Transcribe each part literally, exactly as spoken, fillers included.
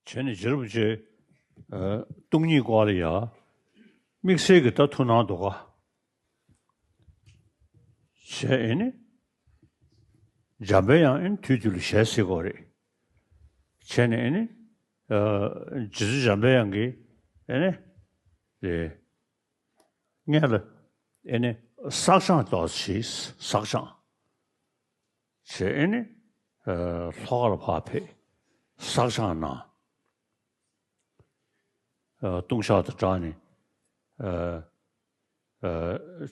བྱས་ནས་རྗེ་རིན་པོ་ཆེ་ཨ་སྟོང་ཉིད་སྐོར་ལ་ཡ་དམིགས་བསལ་གྱི་ད་ཐུགས་སྣང་འདུག་ག་བྱས་ཨེ་ནི། འཇམ་པའི་དབྱངས་ཨེ་ནི་དུས་དུས་ལ་ཞལ་གཟིགས་དགོས་རེད། བྱས་ནས་ཨེ་ནི། ཨ་རྗེ་བཙུན་འཇམ་པའི་དབྱངས་ཀྱིས་ཨེ་ནི། རེད། སྔོན་ལ་ཨེ་ནི་བསགས་སྦྱང་ཏོག་ཙམ་བྱས། བསགས་སྦྱང་། བྱས་ཨེ་ནི། ཨ་ལྷོ་ཁ་ལ་ཕར་ཕེབས། བསགས་སྦྱང་གནང་། ཨ་ལྟུང་བཤགས་དང་སྦྲགས་ནས་ཨ་ཨ་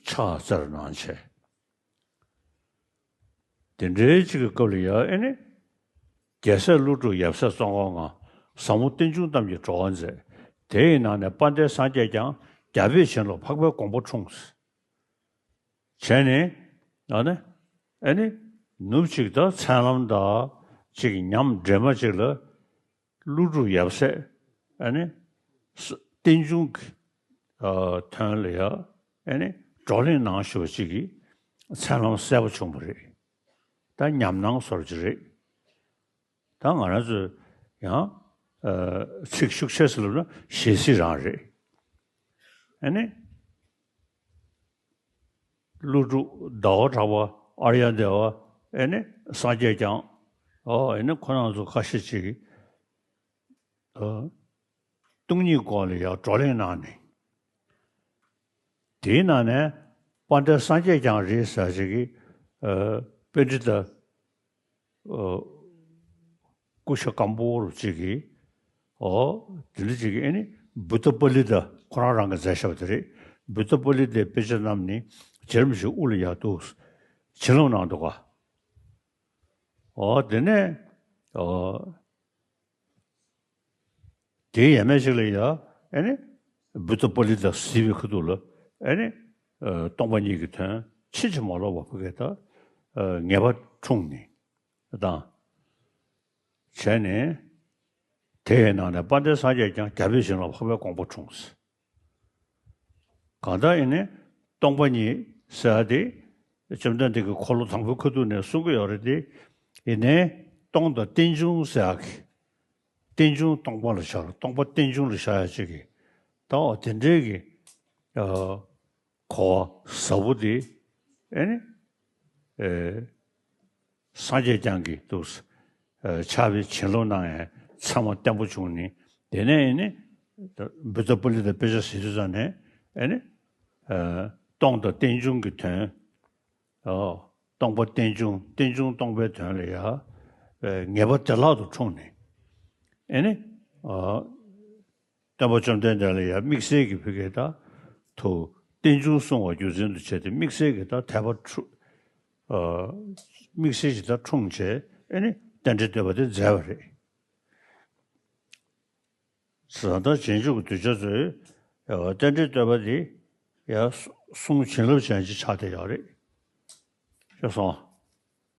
ཕྱག་འཚལ་གནང་བྱས། དེ་འདྲའི་གཅིག་གི་སྐབས་ལ་ཡ་ཨེ་ནི། རྒྱལ་སྲས་ཀླུ་སྒྲུབ་ཡབ་སྲས་ཙོང་ཁ་མངའ། ཟབ་མོ་རྟེན་འབྱུང་རྣམས་ཀྱི་གྲོགས་མཛད། དེ་ཡི་ནང་ནས་དཔལ་ལྡན་སངས་རྒྱས་ཀྱང་། རྒྱལ་པོས་བྱིན་རླབས་འཕགས་པའི་དགོངས་པ་འཁྲུངས། བྱས་ནས་ཨ་ནི་ཨེ་ནི་ནུབ་ཅིག་ད་མཚན་ལམ་དང་ཅིག་ཉམས་འདྲེས་མ་ཅིག་ལ་ཀླུ་སྒྲུབ་ཡབ་སྲས་ཨ་ནི་ས་རྟེན་འབྱུང་གི་ཨ་དོན་ལ་ཡ་ཨ་ནི་བགྲོ་གླེང་གནང་ཞུ་བ་ཅིག་གིས་མཚན་ལམ་གསལ་པོ་བྱུང་བ་རེད། ད་ཉམས་སྣང་བཟོ་འདྲ་ཅིག་རེད། ད་ང་རང་ཚོས་ཡང་ཨ་ཚིག་ཤུགས་ཆེ་ཙམ་ལབ་ན་ཞལ་གཟིགས་རང་རེད། ཨ་ནི། ཀླུ་སྒྲུབ་ཟླ་བ་གྲགས་པ་ཨཱརྱ་དེ་བ་ཨེ་ནི་སངས་རྒྱས་ཀྱང་ཨོ་ཨེ་ནི་ཁོ་རང་ཚོ་ཁ་ཤས་ཅིག་ཨ་སྟོང་ཉིད་སྐོར་ལ་ཡང་བགྲོ་གླེང་གནང་ནས། དེའི་ནང་ནས་དཔལ་ལྡན་སངས་རྒྱས་ཀྱང་རེད་ཟེར་ཅིག་གིས་ཨ་པཎྜི་ཏ་ཨོ། སྐུ་ཞབས་སྐམ་པོ་རུ་གཅིག་གིས། ཨོ། དེ་འདྲ་གཅིག་གིས་ཨེ་ནི་བུདྡྷ་པཱ་ལི་ཏ་ཁོ་རང་རང་གིས་མཛད་བཞག་པ་དེ་རེད། བུདྡྷ་པཱ་ལི་ཏའི་དཔེ་ཆ་རྣམས་ནི་རྗེ་རིན་པོ་ཆེའི་དབུ་ལ་ཡར་འདུག་བྱིན་རླབས་གནང་འདུག་ག་ཨོ་དེ་ནས་ཨོ། དེའི་ཡས་མས་ཤིག་ལ་ཡ་ཨེ་ནི་བུདྡྷ་པཱ་ལི་ཏ་གཟིགས་པའི་ཁ་ཐུག་ལ་ཨེ་ནི་ཨ་སྟོང་པ་ཉིད་ཀྱི་དོན་ཕྱིན་ཅི་མ་ལོག་པ་ཕ་གི་ད་ཨ་ངེས་པ་འཁྲུངས་ནས་དང་། བྱས་ནས་དེ་ཡི་ནང་ནས་དཔལ་ལྡན་སངས་རྒྱས་ཀྱང་རྒྱལ་པོས་བྱིན་རླབས་འཕགས་པའི་དགོངས་པ་འཁྲུངས། གང་ལྟར་ཡིན་ནའི་སྟོང་པ་ཉིད་ཟེར་ཡ་དེ་བཅོམ་ལྡན་འདས་ཀྱིས་འཁོར་ལོ་དང་པོའི་ཁ་ཐུག་ནས་གསུང་གི་ཡོད་རེད་དེ། ཡིན་ནའི་སྟོང་དང་རྟེན་འབྱུང་ཟེར་ཡ་གི་རྟེན་འབྱུང་སྟོང་པ་ལ་བཞག་སྟོང་པ་རྟེན་འབྱུང་ལ་བཞག་ཡ་ཅིག་གི་ད་འོ་དེ་འདྲའི་གི་ཨ་གོ་བ་ཟབ་པོ་དེ་ཨེ་ནི་ཨེ། སངས་རྒྱས་བསྐྱངས་ཀྱིས་འདུག་ཕྱག་དཔེ་བྱིན་རླབས་གནང་ཡང་ཚད་མ་བརྟན་པོ་བྱུང་ནས། དེ་ནས་ཨེ་ནི་བུདྡྷ་པཱ་ལི་ཏ་དཔེ་ཆ་གཟིགས་དུས་ཙམ་ནས་ཨེ་ནི་སྟོང་དང་རྟེན་འབྱུང་གི་དོན། སྟོང་པ་རྟེན་འབྱུང་རྟེན་འབྱུང་སྟོང་པའི་དོན་ལ་ཡང་ངེས་པ་བདེ་བླག་ཏུ་འཁྲུངས་ནས་ཨེ་ནི། སྟོན་པ་བཅོམ་ལྡན་འདས་ལ་ཡང་དམིགས་བསལ་གྱི་ཕ་གི་ད་དུ་རྟེན་འབྱུང་གསུང་བ་རྒྱུ་མཚན་དུ་བྱས་ཏེ་དམིགས་བསལ་གྱི་ད་དད་པ་འཁྲུངས། དམིགས་བསལ་གྱི་ད་འཁྲུངས་བྱས་ཨེ་ནི་རྟེན་འབྲེལ་བསྟོད་པ་དེ་མཛད་པ་རེད། ད་ལྟ་རྗེས་འཇུག་གི་གདུལ་བྱ་ཚོས་རྟེན་འབྲེལ་བསྟོད་པ་དེ་ཡང་གསུང་བྱིན་རླབས་ཅན་ཅིག་ཆགས་བསྡད་ཡོད་རེད། ཤེས་སོང་